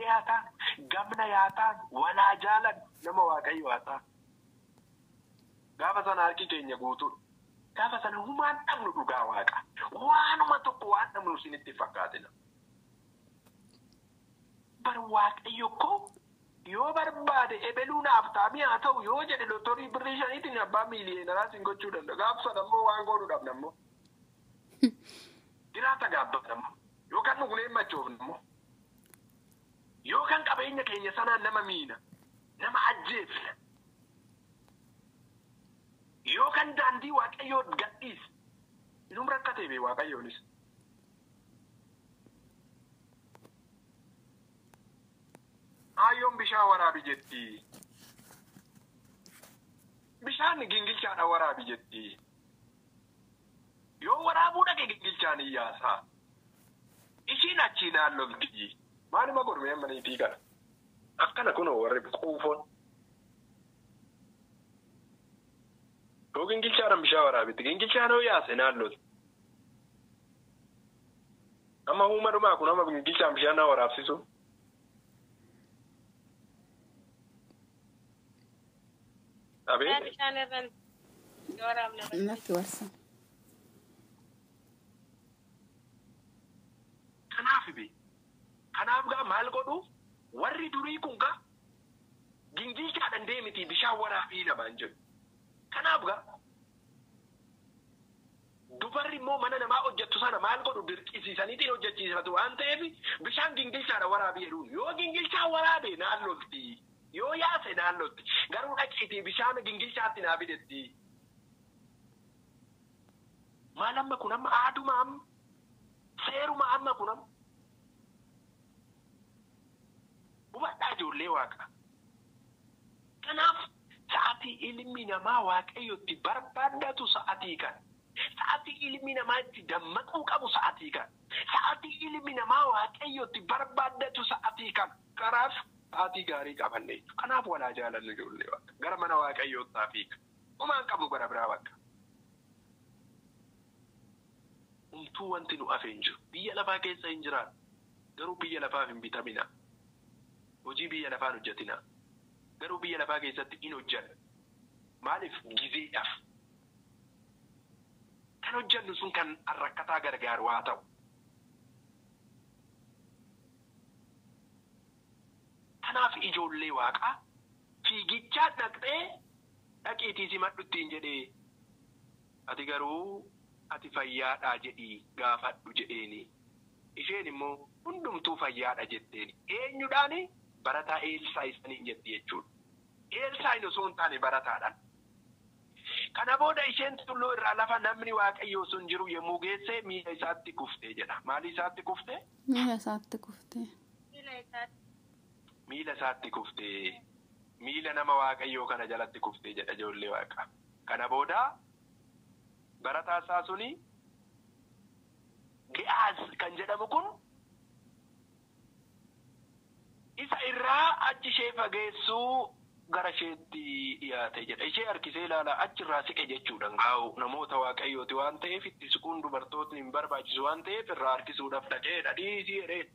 yaa taanu, gamna yaa taanu, walaa jaalannu, nama Waaqayyo haa taanu. Gaafa sana harki keenya guutuudha. Gaafa sana humaan dhabnu dhugaa Waaqa. Waanuma tokko waan dhabnu isinitti fakkaatina. Bar Waaqayyo koo yoo barbaade ebeluu naaf taamii haa ta'u yoo jedhe lotorii birrii shaniitiin abbaa miiliyeenaraa sin gochuu danda'a. Gaafa sana immoo waan goonu dhabna immoo. Jiraata gaabbanna immoo. Yookaan dhugnee machoofna immoo. Yookaan qabeenya keenya sanaan nama miina. Nama ajjeefna. Yookaan daandii Waaqayyoo gadhiisa. Inum rakkatee bee Waaqayyoonis. Aayyoon bishaan waraabi jetti. Bishaan gingilchaadha waraabi jetti. Yoo waraabuu dhaqe gingilchaan iyyaasaa. Ishiin achii naan lolti. Maaluma godhume amma niitii kana. Akkana kunoo warri quufoon. Yoo gingilchaadhaan bishaan waraabitti gingilchaan yoo yaase naan lolti. Amma uuma dhumaa kun amma gingilchaan bishaan naa waraabsisu. Abeet. Bishaan irra waraabna. Natti warsa. Kanaaf be. Kanaaf gaa maal godhu warri durii kun gaa gingilchaadhaan deemiti bishaan waraabii namaan jedhu. Kanaaf gaa dubarri immoo mana namaa hojjettu sana maal godhu dirqisiisaniitiin hojjechiisatu waan ta'eef bishaan gingilchaadha waraabii jedhuun yoo gingilchaa waraabe naan lolti yoo yaase naan lolti garuu dhaqiitii bishaan gingilchaatti naa fidetti. Maal amma kun amma aaduma amma seeruma amma kun amma hubadhaa ijoollee Waaqa. Kanaaf sa'atii ilmi namaa Waaqayyotti barbaaddatu sa'atii kana. Sa'atii ilmi namaa itti dammaquu qabu sa'atii kana. Sa'atii ilmi namaa Waaqayyotti barbaaddatu sa'atii kana. Kanaaf sa'atii gaarii qabanne jechuudha. Kanaaf walaa jaalannu ijoollee Waaqa. Gara mana Waaqayyootti fiiga. Homaan qabnu gara biraa bakka. Umtuu wanti nu hafe hin jiru. Biyya lafaa keessa hin jiraannu. Garuu biyya lafaaf hin bitamina. Hojii biyya lafaan hojjetina. Garuu biyya lafaa keessatti hin hojjannu. Maaliif gizeedhaaf? Kan hojjannu sun kan rakkataa gargaaru haa ta'u. Kanaaf ijoollee Waaqaa fiigichaa dhaqxee dhaqiitii simadhu ittiin jedhee ati garuu ati fayyaadhaa jedhii gaafadhu jedheeni. Isheen immoo hundumtuu fayyaadha jetteeni. Eenyudhaani? Barataa Eelsaa isaniin jetti jechuudha. Eelsaayin osoo hin taane barataadhaan. Kana booda isheen tulluu irraa lafa namni Waaqayyoo sun jiru yommuu geesse miila isaatti kuftee jedha. Maali isaatti kuftee? Miila isaatti kuftee. Miila isaatti. Miila isaatti kuftee. Miila nama Waaqayyoo kana jalatti kuftee jedha ijoollee Waaqa. Kana booda barataa isaa suni Ge'aaz kan jedhamu kun isa irraa achi ishee fageessuu gara isheetti dhiyaate jedha. Ishee harkisee ilaala achirraa siqe jechuudha. Gaa'u namoota Waaqayyooti waan ta'eef itti siquun dubartootni hin barbaachisu waan ta'eef irraa harkisuudhaaf dhaqeedha. Dhiisii jedhee.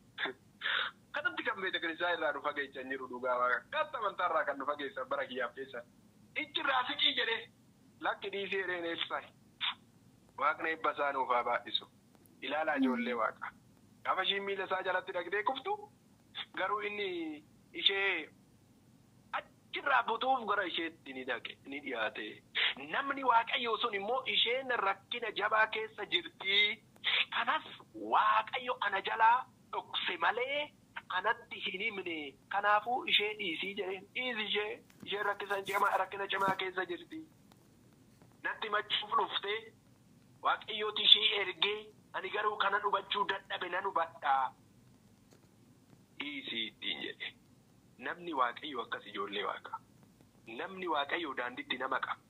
Kanatti kan beekta kiristaanaa irraa nu fageessan jiru dhugaa Waaqa. Kan amantaa irraa kan nu fageessan bara kiyyaaf keessa. Ichirraa siqii jedhee lakki dhiisii jedheen eebbisaa. Waaqni eebba isaa nuuf haa baay'isu. Ilaalaa ijoollee Waaqa. Gaafa ishiin miila isaa jalatti dhaqxee kuftu garuu inni ishee achirraa butuuf gara isheetti ni dhaqe ni dhiyaate. Namni Waaqayyoo sun immoo isheen rakkina jabaa keessa jirti. Kanas Waaqayyo ana jalaa dhokse malee anatti hin himne. Kanaafuu ishee dhiisii jedheen. Dhiisi ishee isheen rakkina cimaa keessa jirti. Natti machuuf dhuftee Waaqayyooti ishee ergee ani garuu kana hubachuu dadhabe nan hubadhaa. Dhiisii ittiin jedhe. Namni Waaqayyoo akkas ijoollee Waaqa. Namni Waaqayyoo daandiitti nama qaba.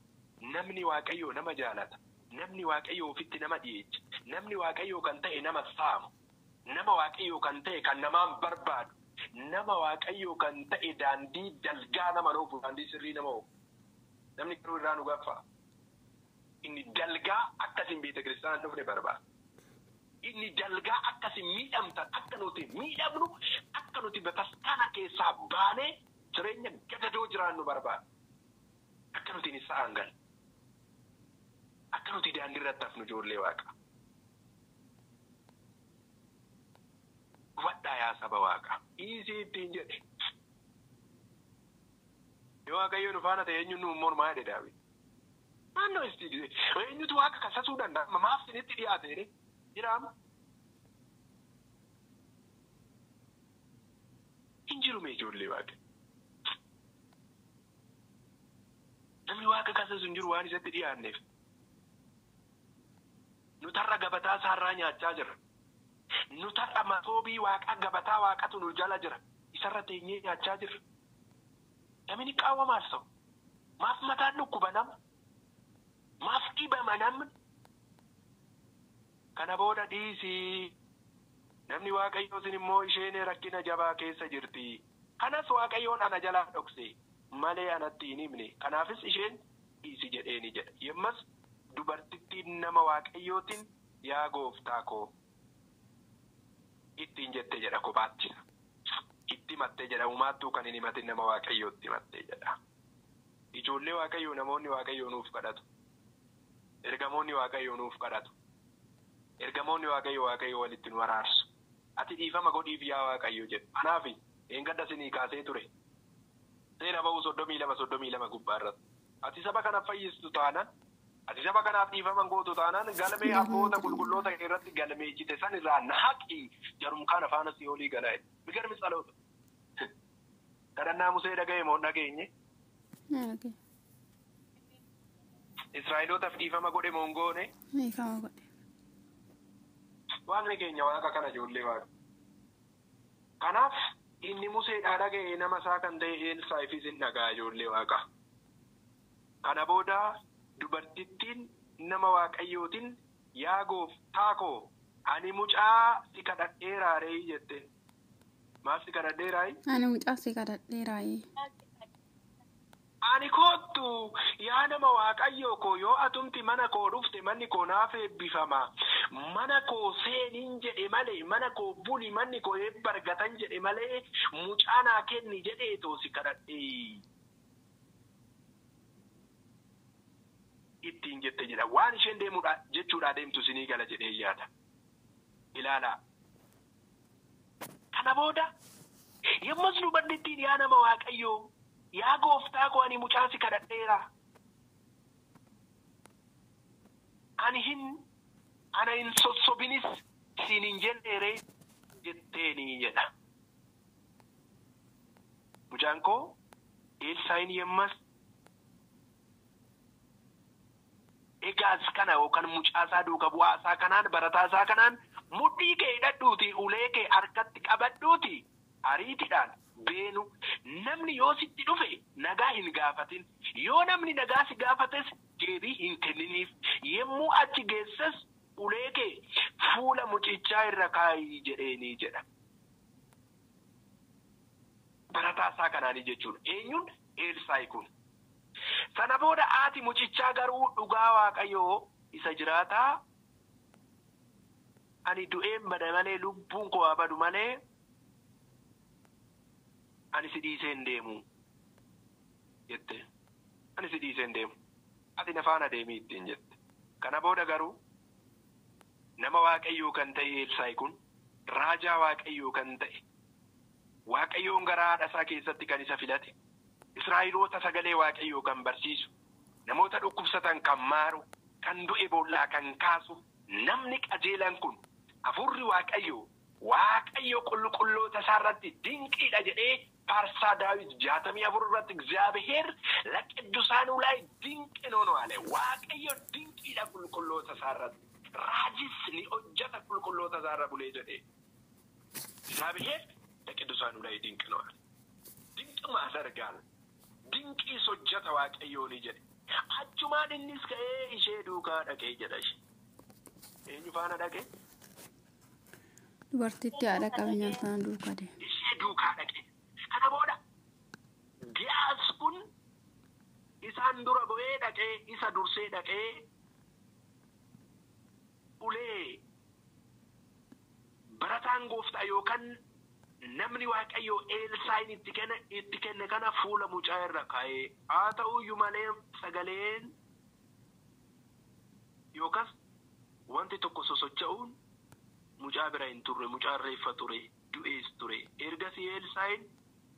Namni Waaqayyoo nama jaalata. Namni Waaqayyoo ofitti nama dhiyeecha. Namni Waaqayyoo kan ta'e nama saamu. Nama Waaqayyoo kan ta'e kan namaan barbaadu. Nama Waaqayyoo kan ta'e daandii dalgaa nama oofu, daandii sirrii nama oofu. Namni garuu irraa nu gaffa. Inni dalgaa akkasiin beekta kiristaanaan dhufne barbaada. Inni dalgaa akkasiin miidhamtan akka nuti miidhamnu Akka nuti bataskaana keessaa baanee jireenya gadadoo jiraannu barbaada. Akka nuti hin sa'aan galle. Akka nuti daandii irratti hafnu ijoollee waaqa. Hubadhaa yaa saba waaqa. Dhiisii ittiin jedhe. Yoo Waaqayyo nu faana ta'e eenyuun nu mormaa jedhe Daawit. Naannoo isti eenyutu waaqa kasasuu danda'a? Maaf isinitti dhiyaate jedhee jiraama? Hin jiru mee ijoollee waaqa. Namni waaqa kasasu hin jiru waan isatti dhiyaanneef. Nu tarra gabataa isaarraa nyaachaa jirra. Nu tarra masoobii waaqaa gabataa waaqatu nu jala jira. Isarra teenyee nyaachaa jirra. Namni qaawwa maal ta'u? Maaf mataan dhukkuba nama? Maaf dhibama namni? Kana booda dhiisii. Namni Waaqayyoo sin immoo isheen rakkina jabaa keessa jirti. Kanas Waaqayyoon ana jalaa dhokse malee anatti hin himne. Kanaafis isheen dhiisi jedheeni jedha. Yemmas dubartittiin nama Waaqayyootiin yaa gooftaa koo ittiin jette jedha kophaatti. Itti himattee jedha. Umaattuu kan hin himatin nama Waaqayyootti himattee jedha. Ijoollee Waaqayyoo namoonni Waaqayyoo nuuf kadhatu. Ergamoonni Waaqayyoo nuuf kadhatu. Ergamoonni Waaqayyoo Waaqayyoo walitti nu araarsu. Ati dhiifama godhiif yaa Waaqayyo jedhu. Kanaaf eengadda sinii kaasee ture. Seera ba'uu 32:32 gubbaa irratti. Ati saba kana fayyistu taanaan, ati saba kanaaf dhiifama gootu taanaan galmee abboota qulqulloota irratti galmeessite san irraa na haqi jarumkaan afaan asii olii galaa jedhe. Migarmi tsaloota. Kadhannaa Musee dhaga'e moo hin dhageenye? Israa'elootaaf dhiifama godhe moo hin goone? Dhiifama godhe. Waaqni keenya waaqa kana ijoollee waaqa. Kanaaf inni Museedhaa dhaga'e nama isaa kan ta'e Elsaa'iifis hin dhaga'a ijoollee waaqa. Kana booda dubartittiin nama Waaqayyootiin yaa gooftaa koo ani mucaa si kadhadheeraaree jette. Maaf si kadhadheeraayi? Ani mucaa si kadhadheeraayi. Ani kottu yaa nama Waaqayyoo koo yoo atumti mana koo dhufte manni koo naaf eebbifama. Mana koo seeniin jedhe malee mana koo buli manni koo eebba argatan jedhe malee mucaa naa kenni jedheetoo si kadhadhee. Ittiin jette jedha. Waan isheen deemuudha jechuudha deemtu sinii gala jedhee yaada. Ilaalaa. Kana booda yommus dubartittiin yaa nama Waaqayyoo yaa gooftaa koo ani mucaa si kadhadheera. Ani hin ana hin sossobinis siin hin jenneere jetteeni jedha. Mucaan koo Elsaa'iin yemmas egaas kana yookaan mucaasaa duuka bu'aasaa kanaan barataasaa kanaan mudhii kee hidhadhuuti ulee kee harkatti qabadhuuti ariitiidhaan beenu namni yoo sitti dhufe nagaa hin gaafatin yoo namni nagaa si gaafates deebii hin kenniniif yemmuu achi geesses ulee kee fuula mucichaa irra kaayii jedheenii jedha. Barataasaa kanaanii jechuudha. Eenyuun Elsaa'i kun. Sana booda haati mucichaa garuu dhugaa Waaqayyoo isa jiraataa ani du'een bada malee lubbuun koo haa badu malee ani si dhiisee hin deemu jette. Ani si dhiisee hin deemu. Ati na faana deemii ittiin jette. Kana booda garuu nama Waaqayyoo kan ta'e Elsaa'i kun raajaa Waaqayyoo kan ta'e Waaqayyoon garaa haadha isaa keessatti kan isa filate Israa'eloota sagalee Waaqayyoo kan barsiisu namoota dhukkubsatan kan maaru kan du'e boollaa kan kaasu namni qajeelan kun hafuurri Waaqayyoo Waaqayyo qulqulloota isaa irratti dinqiidha jedhee faarsaa Daawit 64 irratti እግዚአብሔር ለቅዱሳኑ ላይ ድንቅ ነው ነው አለ። Waaqayyo dinqiidha qulqulloota isaa irratti raajis ni hojjeta qulqulloota isaa irra bulee jedhee እግዚአብሔር ለቅዱሳኑ ላይ ድንቅ ነው አለ። ድንቅ ማሰርጋል dinqiis hojjeta Waaqayyoon jedhe. Achumaan innis ka'ee ishee duukaa dhaqee jedha ishee. Eenyu faana dhaqee? Dubartiitti haadha qabeenyaa sana duukaa deeme. Ishee duukaa dhaqee. Kana booda Giyaas kun isaan dura bu'ee dhaqee isa dursee dhaqee ulee barataan gooftaa yookaan Namni Waaqayyoo Elsaayin itti kenne kana fuula mucaa irra kaa'ee, haa ta'uyyuu malee sagaleen yookaas wanti tokko sosocho'uun mucaa bira hin turre, mucaan reeffa ture, du'ees ture. Ergasii Elsaayin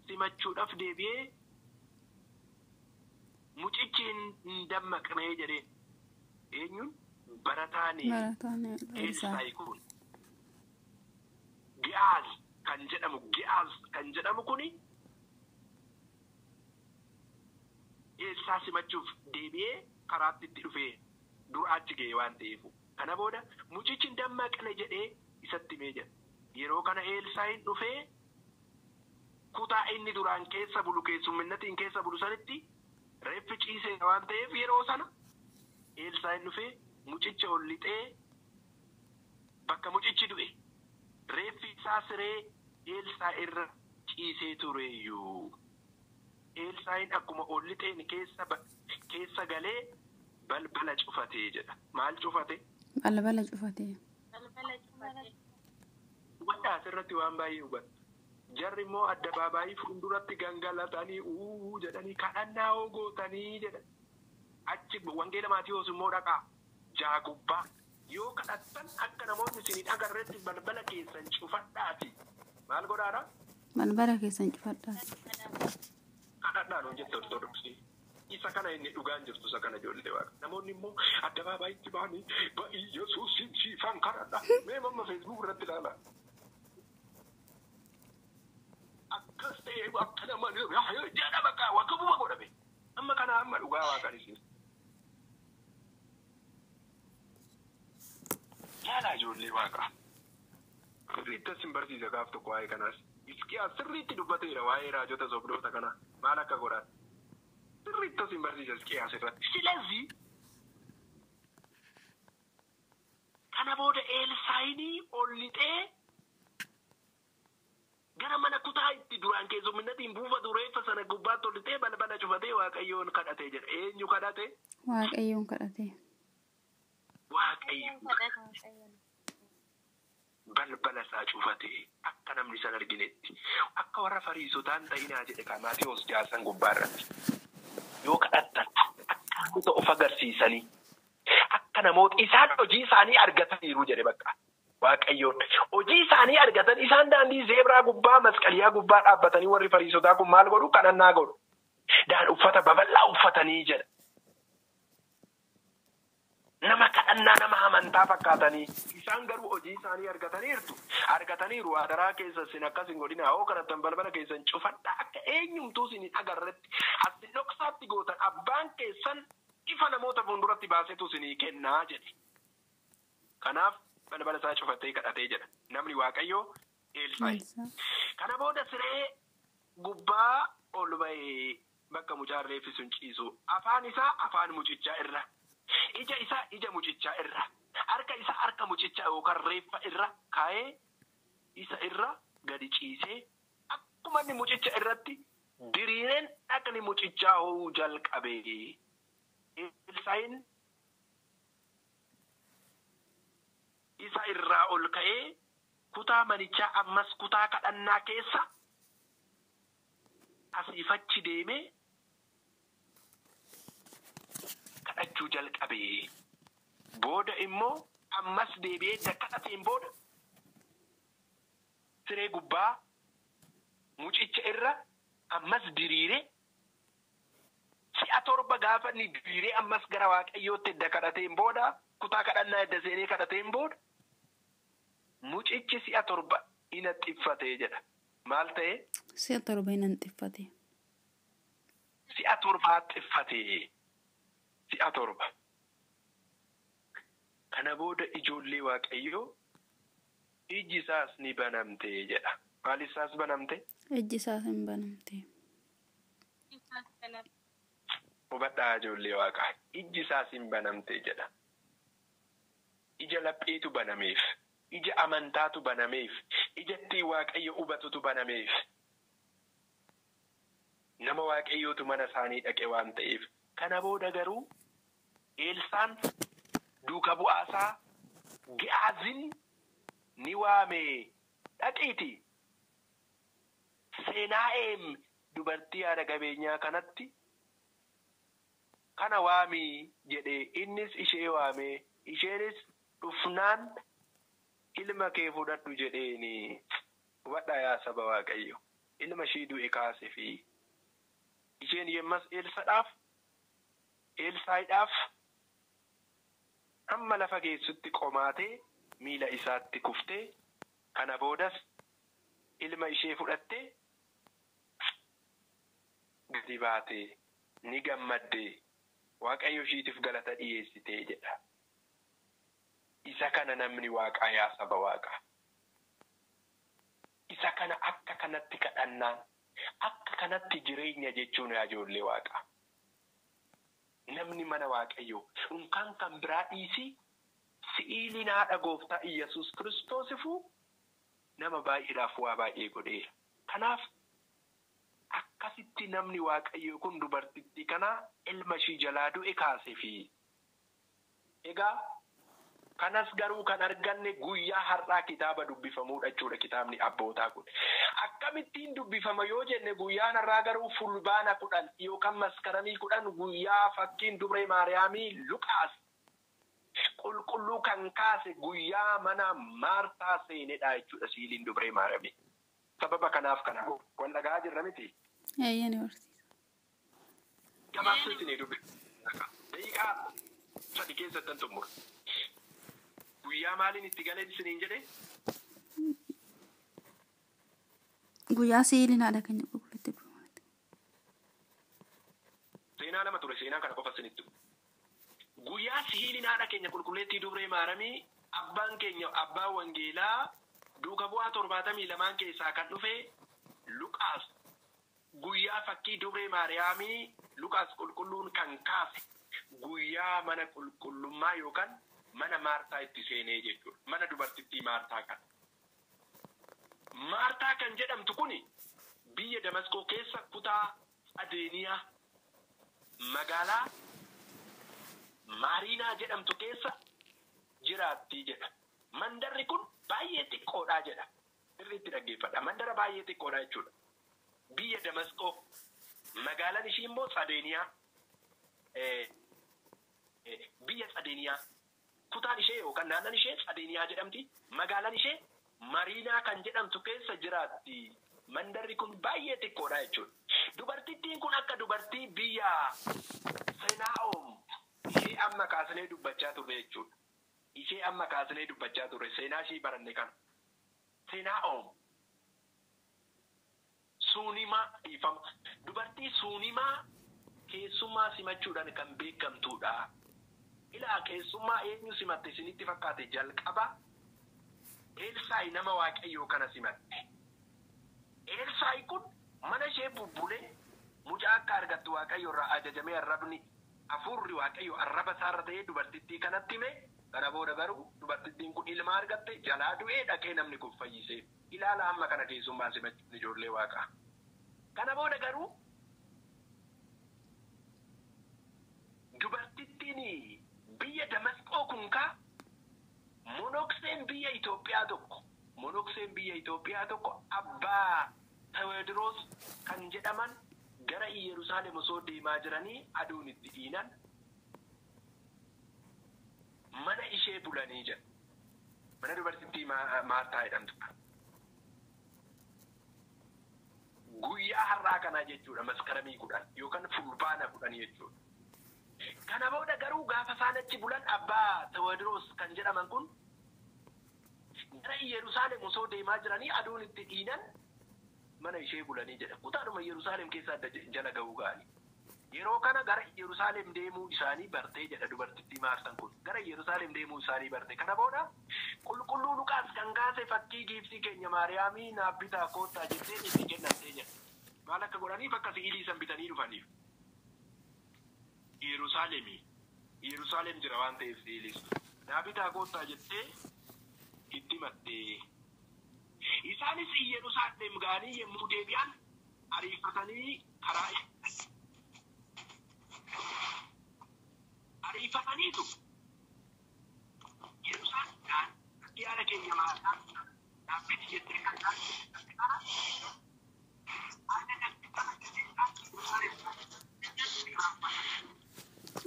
simachuudhaaf deebi'ee mucichi hin dammaqnee jedheen. Eenyuun? Barataan Barataan Elsaa. Elsaayi kun. Gi'aaz kan jedhamu kuni Eelsaa simachuuf deebi'ee karaatti itti dhufee dura achi ga'e waan ta'eef. Kana booda mucichi hin dammaqne jedhee isatti himee jira. Yeroo kana Eelsaayin dhufee kutaa inni duraan keessa bulu, keessumminnatiin keessa bulu sanitti reeffi ciisee waan ta'eef, yeroo sana Eelsaayin dhufee mucicha ol lixee bakka mucichi du'e reeffi isaa siree Eelsaa irra ciisee tureeyyuu. Eelsaayin akkuma ol lixeen keessa galee balbala cufatee jedha. Maal cufate? Balbala cufatee. Balbala cufatee. Hubadhaa, asirratti waan baay'ee hubattu. Jarri immoo addabaabaayii fuulduratti gangalatanii uuu jedhanii kadhannaa hoo gootanii jedha. Achi Wangeela Maatiyoos immoo dhaqaa 6 gubbaa. Yoo kadhattan akka namoonni isin hin agarretti balbala keessan cufadhaati. Maal godhaadha? Balbala keessan cufadhaa. Kadhadhaa nuun jette Ortodoksii. Isa kana inni dhugaan jirtu isa kana, ijoollee Waaqa. Namoonni immoo addabaabayitti ba'anii ba'ii Yesuusin siifan kadhadha. Mee mamma Facebook irratti ilaala. Akkas ta'ee akka nama jedha, bakka wakabuma godhame. Amma kana amma dhugaa Waaqan isin. Yaala, ijoollee Waaqaa. Sirriitti asin barsiisa gaaf tokko waa'ee kanaas. Hisqiyaas sirriitti dubbateera waa'ee raajota sobdoota kanaa maal akka godhan. Sirriitti asin barsiisa Hisqiyaas irratti. Silazii kana booda Eelsaayinii ol lixee gara mana kutaa itti duraan keessumminnatiin buufatu reeffa sana gubbaatti ol lixee balbala cufatee Waaqayyoon kadhatee jedha. Eenyu kadhate? Waaqayyoon kadhate. Waaqayyo balbala isaa cufatee akka namni san arginetti, akka warra Fariisotaan ta'inaa jedhe ka Maatiyos 6 gubbaa irratti. Yoo kadhattan akka namoota of agarsiisanii, akka namoota isaan hojii isaanii argataniiru jedhe bakka. Waaqayyoon hojii isaanii argatan, isaan daandii zeebraa gubbaa, masqaliyaa gubbaa dhaabbatanii, warri Fariisotaa kun maal godhu? Kadhannaa godhu. Daan uffata babal'aa uffatanii jedha. Nama kadhannaa, nama amantaa fakkaatanii, isaan garuu hojii isaanii argataniirtu argataniiru. Adaraa keessa isin akkas hin godhina. Hoo kadhattan balbala keessan cufadhaa, akka eenyumtuu isin hin agarretti as dhoksaatti gootan, abbaan keessan ifa namoota fuulduratti baasetu isinii kennaa jedhe. Kanaaf balbala isaa cufatee kadhatee jedha namni Waaqayyoo Elsaa'i. Elsaa. Kana booda siree gubbaa ol ba'ee bakka mucaan reeffi sun ciisu, afaan isaa afaan mucichaa irra, ija isaa ija mucichaa irra, harka isaa harka mucichaa yookaan reeffa irra kaa'ee isa irra gadi ciisee, akkuma inni mucicha irratti diriireen dhaqni mucichaa ho'uu jalqabe. Elsaayin isa irraa ol ka'ee kutaa manichaa, ammas kutaa kadhannaa keessa asiif achi deemee kadhachuu jalqabe. Booda immoo ammas deebi'ee kadhateen booda siree gubbaa mucicha irra ammas diriire. Si'a 7 gaafa inni diriiree ammas gara Waaqayyootti edda kadhateen booda, kutaa kadhannaa edda seenee kadhateen booda, mucichi si'a 7 ina xiffatee jedha. Maal ta'e? Si'a 7 hin xiffate. Si'a 7 xiffatee. Si'a 7. Kana booda, ijoollee Waaqayyoo, ijji isaas ni banamte jedha. Maal isaas banamte? Ijji isaas hin banamte. Hubadhaa, ijoollee Waaqaa. Ijji isaas hin banamte jedha. Ija lapheetu banameef. Ija amantaatu banameef. Ija ittiin Waaqayyo hubatutu banameef. Nama Waaqayyootu mana isaanii dhaqe waan ta'eef. Kana booda garuu Eelsaan duuka bu'aasaa Gi'aazin ni waame. Dhaqiiti. Seenaa'eem dubartii haadha qabeenyaa kanatti kana waamii jedhee innis ishee waamee isheenis dhufnaan ilma kee fudhadhu jedheeni. Hubadhaa yaa saba Waaqayyo, ilma ishii du'e kaase fi isheen yemmas Elsaa'iidhaaf hamma lafa geessutti qomaatee miila isaatti kuftee kana boodas ilma ishee fudhattee gadi baatee ni gammaddee Waaqayyo ishiitiif galata dhiyeessitee jedha. Isa kana namni waaqaa yaa saba waaqaa. Isa kana akka kanatti kadhannaan akka kanatti jireenya jechuun yaa ijoollee waaqaa. Namni mana Waaqayyoo unkaan kan biraa dhiisii si'iiliin haadha gooftaa Iyyasuus Kiristoosifuu nama baay'eedhaaf waa baay'ee godheera. Kanaaf akkasitti namni Waaqayyoo kun dubartittii kana ilma ishii jalaa du'e kaasee fi egaa kanas garuu kan arganne guyyaa har'aa kitaaba dubbifamuudha jechuudha kitaabni abbootaa kun. Akkamittiin dubbifama yoo jenne guyyaan har'aa garuu fulbaana 10 yookaan maskaramii 10 guyyaa fakkiin Dubree Maariyaamii Luqaas qulqulluu kan kaase guyyaa mana Maartaa seenedha jechuudha siiliin Dubree Maariyaamii. Sababa kanaaf kana wal dhagaa jirra miti. Eeyyee ni barsiisa. Gabaabsuu isinii dubbisa. Daqiiqaa 3 keessatti xumura. Guyyaa maaliin itti galee isiniin jedhee? Guyyaa siiliin haadha keenya qulqulleetti dubbifamte. Seenaa lama ture, seenaa kana qofa isinitti. Guyyaa siiliin haadha keenya qulqulleettii Dubree Maaramii abbaan keenya abbaa wangeelaa duuka bu'aa 72 keessaa kan dhufe Luqaas guyyaa fakkii Dubree Maariyaamii Luqaas qulqulluun kan kaase guyyaa mana qulqullummaa yookaan mana Maartaa itti seenee jechuudha. Mana dubartittii Maartaa kana. Maartaa kan jedhamtu kuni biyya Damasqoo keessa kutaa Adeeniyaa magaalaa Maariinaa jedhamtu keessa jiraatti jedha. Mandarri kun baay'ee xiqqoodha jedha. Sirriitti dhaggeeffadha. Mandara baay'ee xiqqoodha jechuudha. Biyya Damasqoo magaalaan ishii immoo Tsadeeniyaa biyya Tsadeeniyaa kutaan ishee yookaan naannoon ishee Tsadeeniyaa jedhamti. Magaalaan ishee Mariinaa kan jedhamtu keessa jiraatti. Mandarri kun baay'ee xiqqoodha jechuudha. Dubartittiin kun akka dubartii biyya Senaa'oom ishee amma kaasnee dubbachaa turre jechuudha. Ishee amma kaasnee dubbachaa turre seenaa ishii baranne kana. Senaa'oom Suunimaa dhiifama. Dubartii Suunimaa keessummaa simachuudhaan kan beekamtuudha. Ilaa keessummaa eenyu simatte isinitti fakkaate jalqaba Elsaa'i nama Waaqayyoo kana simatte. Elsaa'i kun mana ishee bubbulee mucaa akka argattu Waaqayyo irraa ajajamee arrabni hafuurri Waaqayyo arraba isaarra ta'ee dubartittii kanatti hime. Kana booda garuu dubartittiin kun ilma argatte jalaa du'ee dhaqee namni kun fayyisee. Ilaala amma kana keessummaa simachuun ijoollee waaqaa. Kana booda garuu dubartittiin biyya Damasqoo kun kaa monokseen biyya Itoophiyaa tokko abbaa Tewoodiroos kan jedhaman gara Yerusaalem osoo deemaa jiranii aduun itti dhiinan mana ishee bulanii jedha. Mana dubartittii Maartaa jedhamtu. Guyyaa har'aa kanaa jechuudha maskaramii 10 yookaan fulbaana 10 jechuudha. Kana booda garuu gaafa isaan achi bulan abbaa Tewoodiroos kan jedhaman kun gara Yerusaalem osoo deemaa jiranii aduun itti dhiinan mana ishee bulanii jedha. Kutaadhuma Yerusaalem keessa adda jala ga'uu ga'anii. Yeroo kana gara Yerusaalem deemuu isaanii bartee jedha dubartittii Maartaan kun. Gara Yerusaalem deemuu isaanii barte. Kana booda qulqulluu Luqaas kan kaase fakkii giiftii keenya Maariyaamii naaf bitaa koottaa jettee itti kennamtee jedha. Maal akka godhaniif akka si'ilii san bitanii dhufaniif. Yerusaalem jira waan ta'eef si'ilis. Naaf bitaa koottaa jettee itti himattee. Isaanis Yerusaalem ga'anii yemmuu deebi'an ariifatanii karaa ariifataniitu Yerusaalem yaada keenya Maartaa dhaabbiti jettee kan taate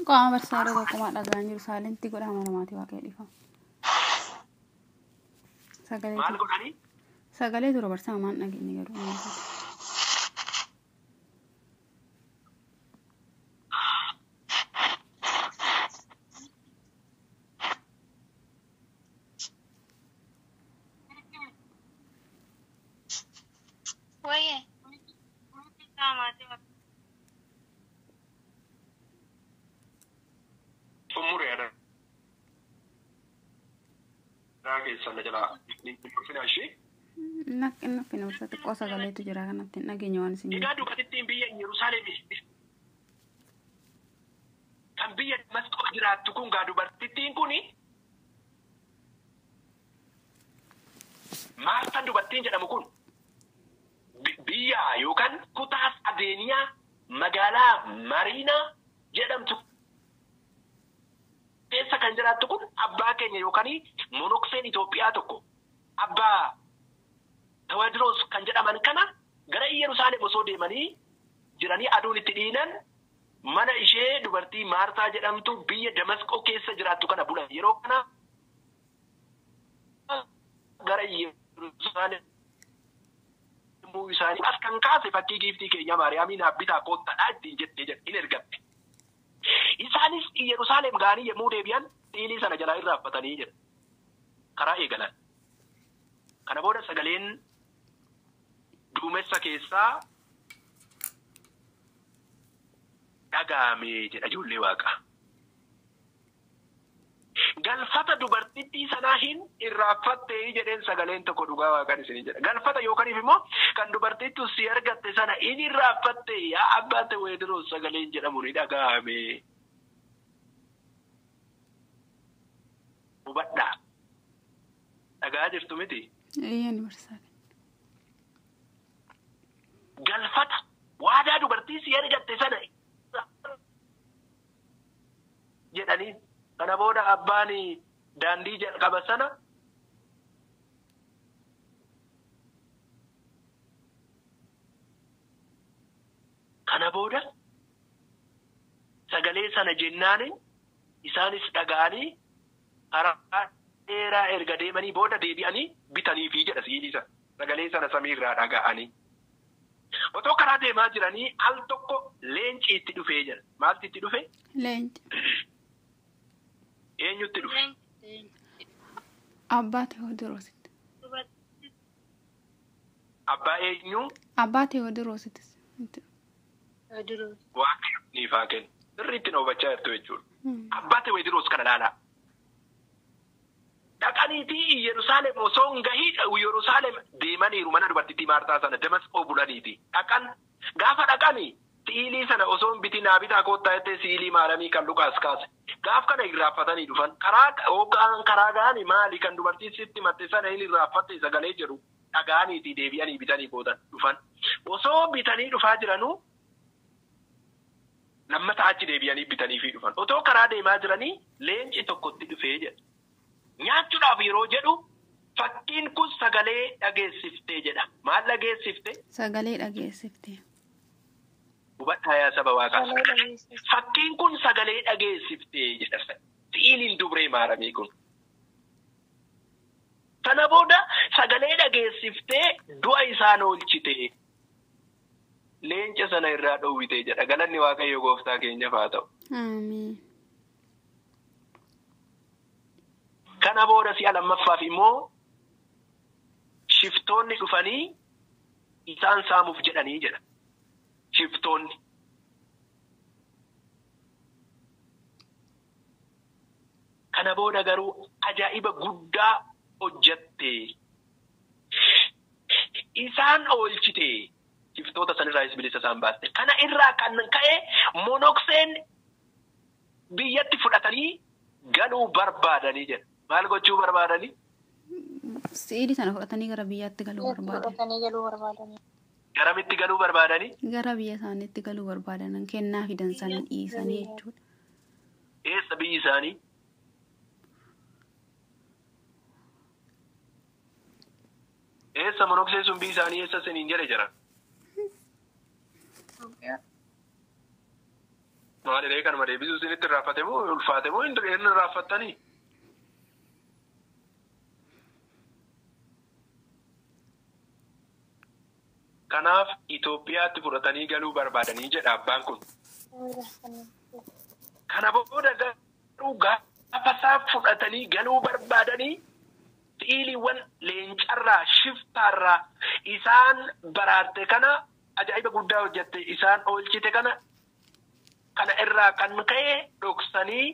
Qaama barsiisaa yeroo tokkummaa dhaga'an jiru saalentii godhama namaati waaqayyo dhiifama. Sagalee Maal godhanii? Sagalee tura barsiisaa maan dhageenye garuu. Wayye. Xumuree aadaa keessan na jalaa ulfina ishee. Naqin nuffin barsiisaa xiqqoo sagaleetu jira kanatti hin dhageenye waan isin Egaa dubartittiin biyya Yerusaalem kan biyya Damasqoo jiraattu kun gaa dubartittiin kuni Maartaan dubartiin jedhamu kun biyya yookaan kutaa Adeeniyaa magaalaa Mariinaa jedhamtu keessa kan jiraattu kun abbaa keenya yookaan monokseen Itoophiyaa tokko abbaa Tawaadiroos kan jedhaman kana gara Yerusaalem osoo deemanii jiranii aduun itti dhiinan mana ishee dubartii Maartaa jedhamtu biyya Damasqoo keessa jiraattu kana bulan. Yeroo kana gara Yerusaalem isaanii as kan kaase fakkii giiftii keenya Maariyaamiin abbitaa koottadhaa ittiin jettee jedhe hin ergamte. Isaanis Yerusaalem ga'anii yommuu deebi'an xiilii sana jalaa irraanfatanii jedha. Karaa eegalan. Kana booda sagaleen duumessa keessaa dhaga'ame jedha ijoollee waaqaa. Galfata dubartittii sanaa hin irraanfatte jedheen sagaleen tokko dhugaa waaqaan isinii jedha. Galfata yookaan immoo kan dubartittu si argatte sana hin irraanfatte yaa abbaa Tewoodiroos sagaleen jedhamu ni dhaga'ame. Hubadhaa. Dhagaa jirtu miti. Eeyyaan barsiisaa. Galfata waadaa dubartii si argatte sana jedhanii kana booda abbaan daandii jalqaba sana kana booda sagalee sana jennaan isaanis dhaga'anii karaa dheeraa erga deemanii booda deebi'anii bitaniifi jedha siilisa sagalee sana samiirraa dhaga'anii. Otoo karaa deemaa jiranii al tokko leenci itti dhufee jira. Maaltu itti dhufe? Leenci. Eenyutti dhufe? Abbaa Tewoodiroositti. Abbaa eenyu? Abbaa Tewoodiroositti. Waaqayyo niif haa kennu. Sirriitti na hubachaa jirtu jechuudha. Abbaa Tewoodiroos kana ilaalaa. Dhaqaniitii Yerusaalem osoo hin gahiin Yerusaalem deemaniiru mana dubartittii Maartaa sana Damasqoo bulaniiti. Dhaqan gaafa dhaqanii si'ilii sana osoo hin bitin naa bitaa koottaa jettee si'ilii maaramii kan Luqaas kaase. Gaaf kana irraanfatanii dhufan karaa hoogaan karaa ga'anii maali kan dubartiin sitti matte sana hin irraanfatte sagalee jedhu dhaga'aniitii deebi'anii bitanii boodan dhufan. Osoo bitanii dhufaa jiranuu lammata achi deebi'anii bitanii fi dhufan. Otoo karaa deemaa jiranii leenci tokkotti dhufee jedha. Nyaachuudhaaf yeroo jedhu fakkiin kun sagalee dhageessiftee jedha. Maal dhageessifte? Sagalee dhageessifte. Hubadhaa yaa saba waaqaa. Fakkiin kun sagalee dhageessiftee jedha. Si'iliin dubree maaramii kun. Sana booda sagalee dhageessiftee du'a isaan oolchite. Leenca sana irraa dhowwite jedha. Galanni Waaqayyo gooftaa keenyaaf haa ta'u. Amiin. Kana booda si'a lammaffaaf immoo shiftoonni dhufanii isaan saamuuf jedhanii jedha. Shiftoonni. Kana booda garuu ajaa'iba guddaa hojjatte. Isaan oolchite. Shiftoota sanirraayis bilisa isaan baaste. Kana irraa kan ka'e monokseen biyyatti fudhatanii galuu barbaadanii jedha. Maal gochuu barbaadanii? Si'ilii sana fudhatanii gara biyyaatti galuu barbaadan. Garamitti galuu barbaadanii? Gara biyya isaaniitti galuu barbaadan kennaa fidan sana dhiisanii jechuudha. Eessa biyyi isaanii? Eessa monoksee sun biyyi isaanii eessa siniin jedhe jira? Itoophiyaa. Maaliree kanuma deebisuu isinitti irraanfate moo ulfaate moo hin irraanfattanii? Kanaaf Itoophiyaatti fudhatanii galuu barbaadanii jedha abbaan kun. Kana booda garuu gaafa isaa fudhatanii galuu barbaadanii xiiliiwwan leencarraa shiftaarraa isaan baraarte kana ajaa'iba guddaa hojjette isaan oolchite kana kana irraa kan ka'e dhoksanii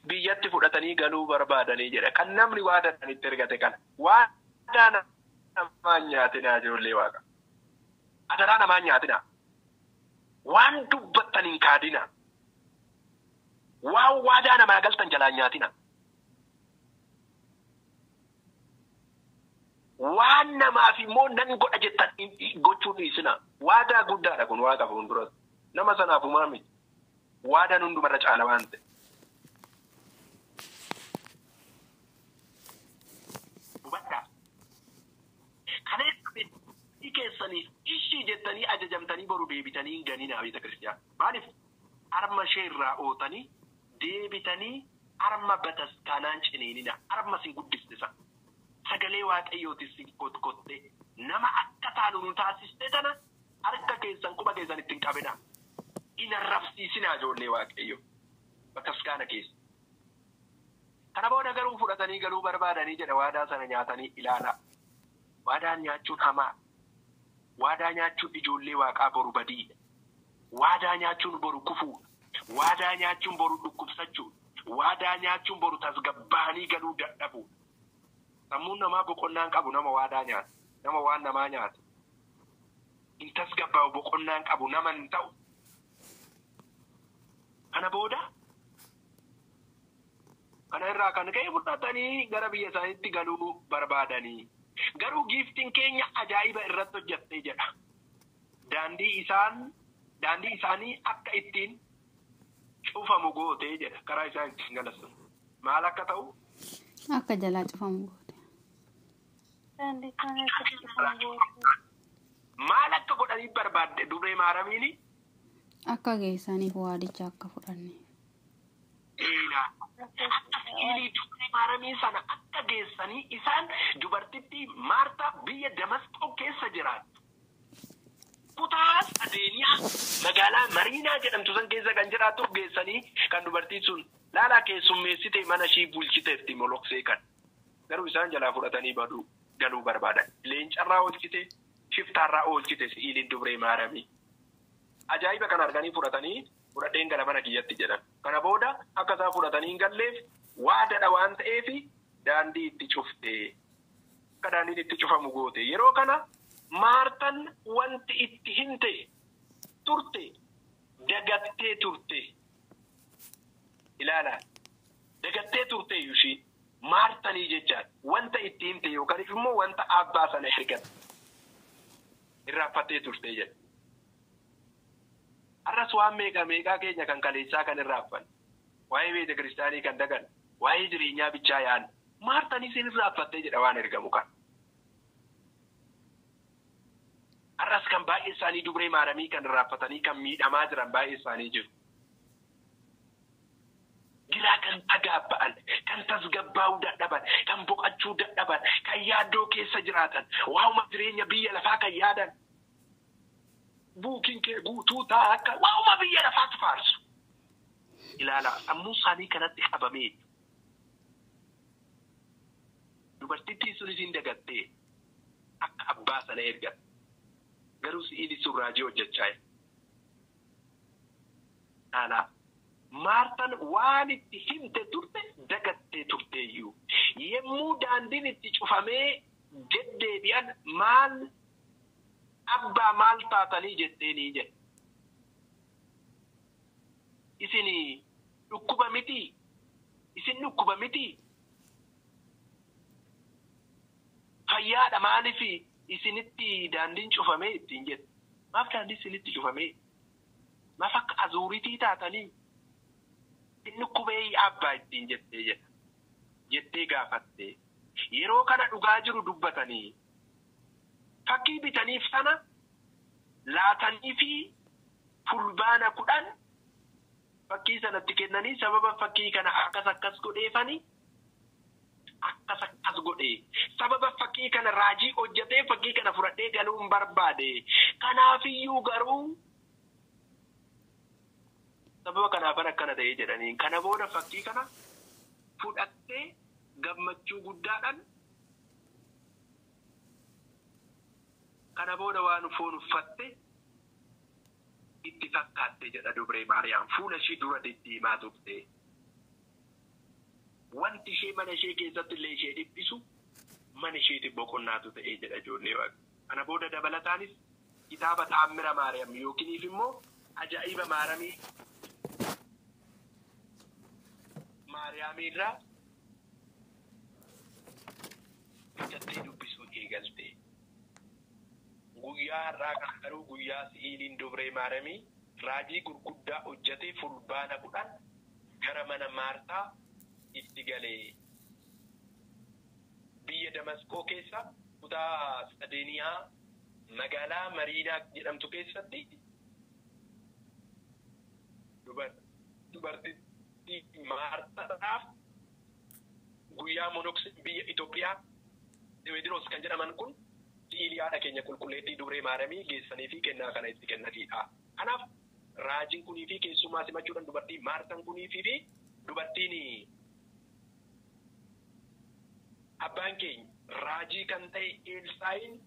biyyatti fudhatanii galuu barbaadanii jedha. Kan namni waadaan itti ergate kana. Waadaa namaa nyaatinaa ijoollee waaqa. Adaraa namaa nyaatinaa. Waan dubbattan hin kaadinaa. Waan waadaa namaa galtan jalaan nyaatinaa. Waan namaaf immoo nan godha jettan gochuu dhiisinaa. Waadaa guddaadha kun waaqa fuulduratti. Nama sanaaf humaa miti. Waadaan hundumarra caala waan ta'e. Hubadhaa. Kaleessa keessaniif ishii jettanii ajajamtanii boru deebitanii hin ganinaa beekta kiristiyaana. Maaliif harma ishee irraa ootanii deebitanii harma bataskaanaan ciniinina harma sin guddistisa. Sagalee waaqayyootis sin kotkotte nama akka taanu nu taasiste tana harka keessan quba keessan ittiin qabina. In arrabsiisinaa ijoollee waaqayyo bataskaana keessa. Kana booda garuu fudhatanii galuu barbaadanii jedha waadaa sana nyaatanii ilaalaa. Waadaan nyaachuun hamaa. Waadaa nyaachuun ijoollee waaqaa boru badiidha. Waadaa nyaachuun boru kufuudha. Waadaa nyaachuun boru dhukkubsachuudha. Waadaa nyaachuun boru tasgabbaanii galuu dadhabuudha. Sammuun namaa boqonnaan qabu nama waadaa nyaata. Nama waan namaa nyaata. Hin tasgabbaa'u boqonnaan qabu nama hin ta'u. Kana booda kana irraa kan ka'e fudhatanii gara biyya isaaniitti galuu barbaadanii. Garuu giiftiin keenya ajaa'iba irratti hojjattee jedha. Daandii isaanii akka ittiin cufamu gootee jedha. Karaa isaan ittiin galassan. Maal akka ta'u? Akka jalaa cufamu goote. Daandii isaanii akka cufamu goote. Maal akka godhanii barbaadde dubree maaramiini? Akka geessaniif waadicha akka fudhanne. Akka siilii dubree maaramii sana akka geessanii isaan dubartittii Maartaa biyya Damasqoo keessa jiraattu. Kutaa Sadeeniyaa magaalaa Mariinaa jedhamtu san keessa kan jiraattu geessanii kan dubartiin sun laalaa keessummeessite mana ishii bulchiteetti moloksee kan. Garuu isaan jalaa fudhatanii baduu galuu barbaadan. Leencarraa oolchite, shiftaarraa oolchite siiliin dubree maaramii. Ajaa'iba kan arganii fudhatanii fudhadheen gara mana kiyyatti jedhan. Kana booda akka isaan fudhatanii hin galleef waadadha waan ta'eef daandii itti cufte. Akka daandiin itti cufamu goote. Yeroo kana Maartaan wanti itti himte turte dagattee turte. Ilaala. Dagattee turte ishii Maartanii jechaan wanta itti himte yookaan immoo wanta abbaa sana ergan irraanfattee turte jedha. Arras waan meeqa meeqaa keenya kan kaleessaa kan irraanfanne waa'ee beeta kiristaanii kan dagan waa'ee jireenyaa bichaa yaa'an Maartanii isin irraanfattee jedha waan ergamu kan. Arras kan baay'ee isaanii dubree maaramii kan irraanfatanii kan miidhamaa jiran baay'ee isaanii jiru. Giraa kan dhagaabba'an, kan tasgabbaa'uu dadhaban, kan boqachuu dadhaban, kan yaaddoo keessa jiraatan, waa'uma jireenya biyya lafaa kan yaadan. Buukiin kee guutuu ta'a akka waa'uma biyya lafaatti faarsu. Ilaala sammuu isaanii kanatti qabamee. Dubartittiin sunis hin dagattee akka abbaa sana ergatte. Garuu si'illi sun raajii hojjechaa jira. Ilaala. Maartaan waan itti himte turte dagattee turteeyyuu. Yemmuu daandiin itti cufamee deddeebi'an maal abbaa maal taatanii jetteenii jedhe. Isin dhukkuba miti? Isin dhukkuba miti? Fayyaadha maaliif isinitti daandiin cufamee ittiin jette? Maaf daandiin isinitti cufamee? Maaf akka azuuritii taatanii? Inni dhukkubee abbaa ittiin jettee jedha. Jettee gaafatte. Yeroo kana dhugaa jiru dubbatanii fakkii bitaniif sana laatanii fi Fulbaana 10 fakkii sanatti kennanii sababa fakkii kana akkas akkas godheefani akkas akkas godhe sababa fakkii kana raajii hojjetee fakkii kana fudhadhee galuun barbaade kanaafiyyuu garuu sababa kanaafan akkana ta'ee jedhanii kana booda fakkii kana fudhattee gammachuu guddaadhaan kana booda waan foon uffatte itti fakkaatte jedha dubree Maariyaam fuula ishii dura diddiimaa turte. Wanti ishee mana ishee keessatti illee ishee dhiphisu mana isheetti boqonnaatu ta'ee jedha ijoollee waaqa. Kana booda dabalataanis kitaaba Taammira Maariyaam yookiiniif immoo ajaa'iba Maaramii Maariyaamiirraa bitattee dubbisuu eegalte. Guyyaa har'aa kana garuu guyyaa si'iiliin dubree Maaramii raajii gurguddaa hojjetee fulbaana 10 gara mana Maartaa itti galee. Biyya Damasqoo keessa kutaa Sadeeniyaa magaalaa Mariinaa jedhamtu keessatti dubartittii Maartaadhaaf guyyaa monoksii biyya Itoophiyaa Tewoodiroos kan jedhaman kun si'ilii haadha keenya qulqulleettii dubree Maaramii geessanii fi kennaa kana itti kennatiidha. Kanaaf raajiin kunii fi keessumaa simachuudhaan dubartii Maartaan kunii fi dubartiin abbaan keenya raajii kan ta'e Elsaayin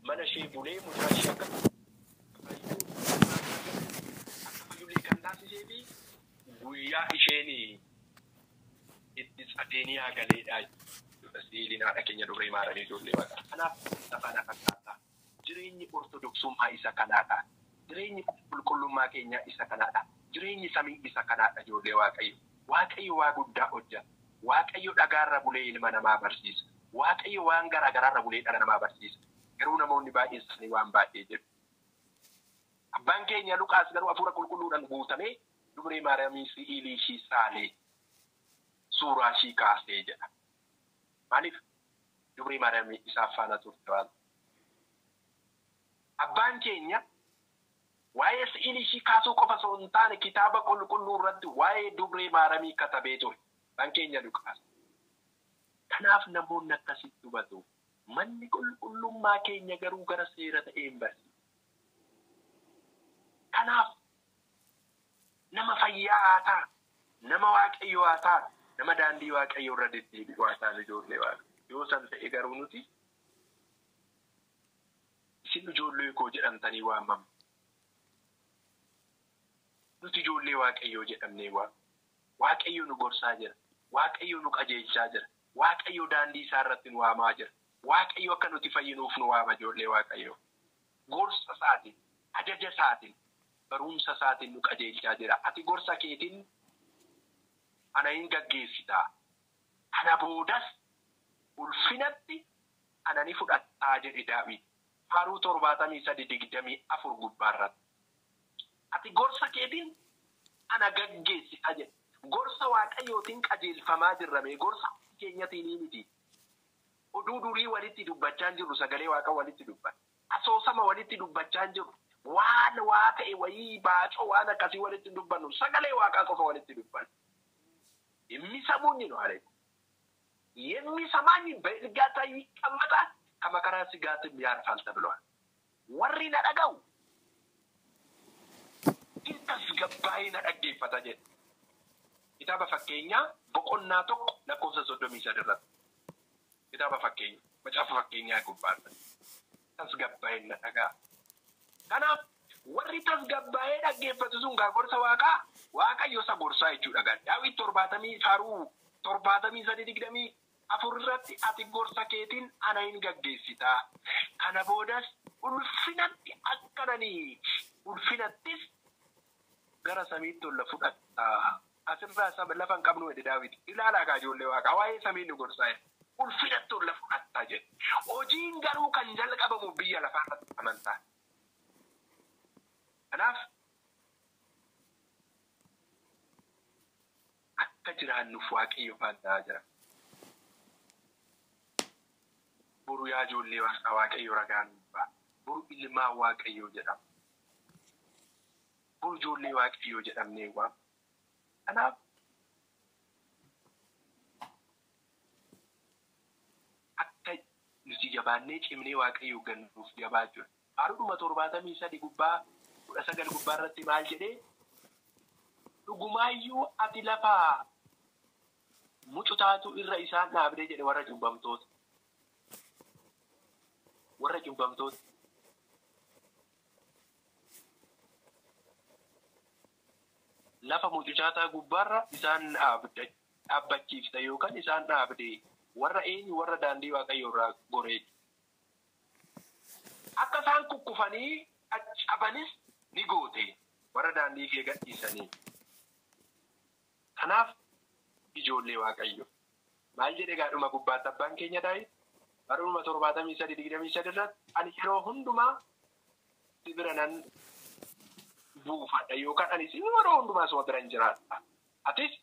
mana ishee bulee mucaa ishee akka fayyullee kan taasisee fi guyyaa isheen itti Sadeeniyaa galeedha. Si'iliin haadha keenya dubree Maaramii ijoollee waaqa. Kanaaf kana fakkaata. Jireenyi ortodoksummaa isa kanaadha. Jireenyi qulqullummaa keenyaa isa kanaadha. Jireenyi samii isa kanaadha ijoollee Waaqayyo. Waaqayyo waa guddaa hojjeta. Waaqayyo dhagaarra bulee ilma namaa barsiisa. Waaqayyo waan garaa garaarra bulee dhala namaa barsiisa. Garuu namoonni baay'een isaanii waan baay'ee jedhu. Abbaan keenya Luqaas garuu hafuura qulqulluudhaan guutamee dubree Maaramii si'ilii ishii saalee suuraa ishii kaasee jedha. Maaliif dubree Maariyaamii isaaf faana turte waan. Abbaan keenya waa'ee si'ilii ishii kaasuu qofa osoo hin taane kitaaba qulqulluu irratti waa'ee dubree Maaramii katabee ture. Abbaan keenya Luqaas. Kanaaf namoonni akkasitti hubatu. Manni qulqullummaa keenya garuu gara seera ta'een barsiisa. Kanaaf nama fayyaa haa ta'a, nama waaqayyoo haa ta'a, nama daandii waaqayyoo irra deddeebi'u haa ta'an ijoollee waaqa. Yoo san ta'e garuu nuti isin ijoollee koo jedhamtanii waamamna. Nuti ijoollee waaqayyoo jedhamnee waamamna. Waaqayyo nu gorsaa jira. Waaqayyo nu qajeelchaa jira. Waaqayyo daandii isaa irratti nu waamaa jira. Waaqayyo akka nuti fayyinuuf nu waama ijoollee waaqayyoo. Gorsa isaatiin, ajaja isaatiin, barumsa isaatiin nu qajeelchaa jira. Ati gorsa keetiin ana hin gaggeessitaa. Kana boodas ulfinatti ana ni fudhattaa jedhe Daawit. Faaruu 73:24 gubbaarratti. Ati gorsa keetiin ana gaggeessitaa jedhe. Gorsa waaqayyootiin qajeelfamaa jirra mee gorsa keenyatiin miti. Oduu durii walitti dubbachaa jirru sagalee waaqa walitti dubbanna. Asoosama walitti dubbachaa jirru. Waan waa ta'e wayii baacoo waan akkasii walitti dubbannu sagalee waaqaa qofa walitti dubbannu. የሚሰሙኝ ነው አለ። የሚሰማኝ በእርጋታ ይቀመጣል ከመከራ ስጋትም ያርፋል ተብሏል። ወሪ ነደገው ኢንተስገባይ ነደጌፈተ ጀ kitaaba fakkeenyaa boqonnaa 1 lakkoofsa 33 irratti kitaaba fakkeenya macaafa fakkeenyaa gubbaarra tasgabbaa'ee na dhagaa. Kanaaf warri tasgabbaa'ee dhaggeeffatu sun gaa gorsa waaqaa waaqayyo isa gorsaa jechuudha gaa. Daawit 70 faaruu 73:24 irratti ati gorsa keetiin ana hin gaggeessitaa. Kana boodas ulfinatti akkananii ulfinattis gara samiitti ol fudhattaa. Asirraa saba lafa hin qabnu jedhe Daawit. Ilaalaa gaa ijoollee waaqaa waa'ee samii nu gorsaa jedhe. Ulfinatti ol fudhattaa jedhe. Hojiin garuu kan jalqabamu biyya lafaa irratti amantaa. Kanaaf akka jiraannuuf waaqayyo faannaa jira. Boru yaa ijoollee waaqaa waaqayyo ragaa nuuf ba'a. Boru ilmaan waaqayyoo jedhama. Bor ijoollee Waaqayyoo jedhamnee waamna. Kanaaf akka nuti jabaannee cimnee Waaqayyoo gannuuf jabaachuudha. Faaruu 73 gubbaa 19 gubbaa irratti maal jedhee? Dhugumaayyuu ati lafaa mucutaatu irra isaan dhaabdee jedhe warra cubbamtoota. Warra cubbamtoota. Lafa mucucaataa gubbaarra isaan dhaabbachiifta yookaan isaan dhaabdee warra eenyu warra daandii Waaqayyoo irraa goree. Akka isaan kukkufanii caccabanis ni goote warra daandii kee gadhiisanii. Kanaaf ijoollee Waaqayyo. Maal jedhe gaadhuma gubbaatti abbaan keenya Daawit? Baruma 73:23 irratti ani yeroo hundumaa si bira nan buufadha yookaan ani si yeroo hundumaa suma bira hin jiraadha. Atis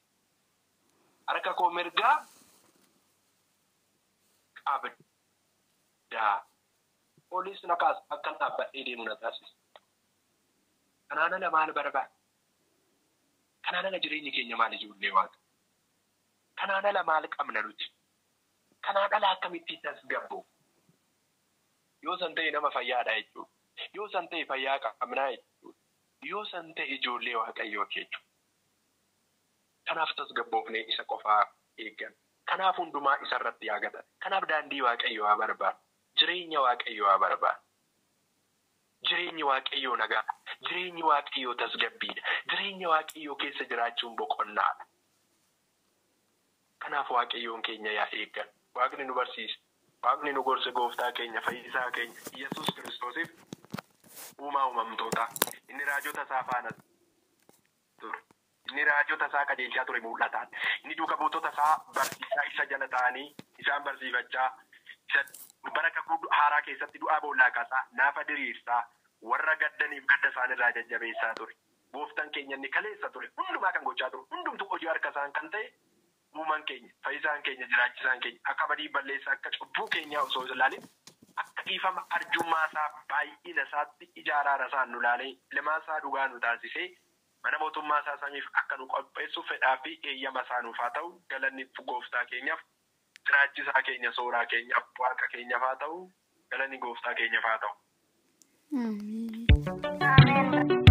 harka koo mirgaa qabda. Olis na kaasa akkan dhaabbadhee deemu na taasisa. Kanaan ala maal barbaada? Kanaan ala jireenyi keenya maal ijoollee Waaqa? Kanaan ala maal qabna nuti? Kanaan ala akkamittiin tasgabbu? Yoo san ta'e nama fayyaadha jechuudha. Yoo san ta'e fayyaa qabnaa jechuudha. Yoo san ta'e ijoollee Waaqayyooti jechuudha. Kanaaf tasgabboofnee isa qofaa eeggan. Kanaaf hundumaa isarratti yaagatan. Kanaaf daandii Waaqayyoo haa barbaadu. Jireenya Waaqayyoo haa barbaadu. Jireenyi Waaqayyoo nagaadha. Jireenyi Waaqayyoo tasgabbiidha. Jireenya Waaqayyoo keessa jiraachuun boqonnaadha. Kanaaf Waaqayyoon keenya yaa eeggan. Waaqni nu barsiise. Waaqni nu gorse gooftaa keenya fayyisaa keenya Yesuus Kiristoosiif uumaa uumamtootaa. Inni raajota isaa faana ture. Inni raajota isaa qajeelchaa ture mul'ataan. Inni duuka buutota isaa barsiisaa isa jala ta'anii isaan barsiifachaa isa bara kakuu haaraa keessatti du'aa boollaa kaasaa naafa diriirsaa warra gaddaniif gadda isaanirraa jajjabeessaa ture. Gooftaan keenya inni kaleessa ture. Hundumaa kan gochaa ture. Hundumtuu hojii harka isaan kan ta'e uumaan keenya, fayyisaan keenya, jiraachisaan keenya akka badii balleessaa akka cubbuu keenyaa osoo hin ilaalin akka dhiifama arjummaa isaa baay'ina isaatti ija araara isaan nu laalee ilmaan isaa dhugaa nu taasisee mana mootummaa isaa samiif akka nu qopheessuuf fedhaa fi eeyyama isaa nuuf haa ta'u galanni gooftaa keenyaaf jiraachisaa keenya sooraa keenyaaf waaqa keenyaaf haa ta'u galanni gooftaa keenyaaf haa ta'u. Amiin. Ameen.